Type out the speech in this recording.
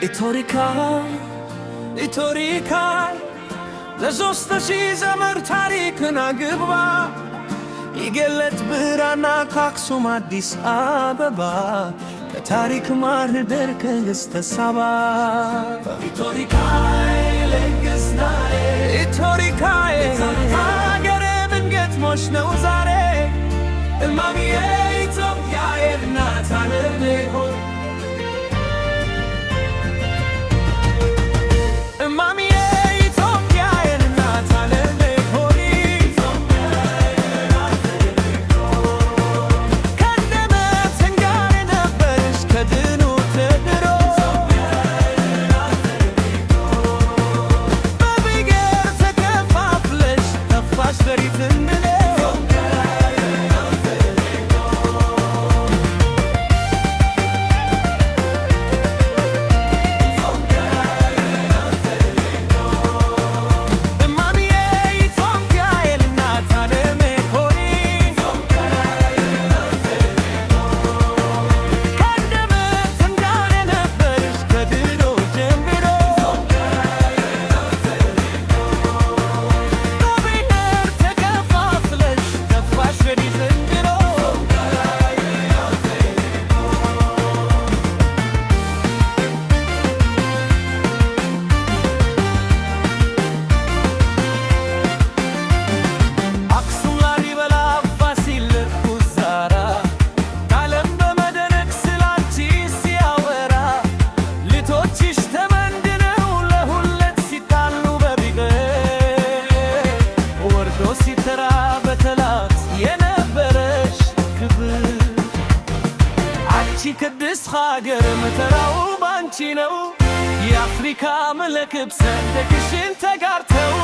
ኢቶሪካ ኢቶሪካ ለ3000 ዘመን ታሪክን አግባ ይገለጥ ብራና ከአክሱም አዲስ አበባ ከታሪክ ማህደር ከንግሥተ ሳባ። ኢቶሪካዬ ልግስናዬ ኢቶሪካዬ ሀገሬ ምን ገጥሞሽ ነው ዛሬ? እማሚዬ ኢትዮጵያ እናት ዓለሜ ሆይ፣ እማሚዬ ኢትዮጵያ እናት ዓለሜ ሆይ፣ ከነመት ጋር ነበርሽ ከድኑ ተድሮ፣ በብሔር ተከፋፍለሽ ጠፋሽ ፈሪት እንለው። እማሚዬ ኢትዮጵያ እናት ዓለሜ ሆይ፣ ከነመት ጋር ነበርሽ ከድሮ ጀምሮ፣ በብሔር ተከፋፍለሽ ጠፋሽ ፈሪት እንድሎ። አክሱም፣ ላሊበላ፣ ፋሲል፣ ዛራ ዓለም በመደነቅ ስላንቺ ሲያወራ፣ ልጆችሽ ተመንድነው ለሁለት ሲጣሉ በብሔር ወርዶ ሲተራ በተላት የነበረሽ ክብር። አንቺ ቅድስት ሀገር መተራው ባንቺ ነው፣ የአፍሪካ ምልክት ሰንደቅሽን ተጋርተው።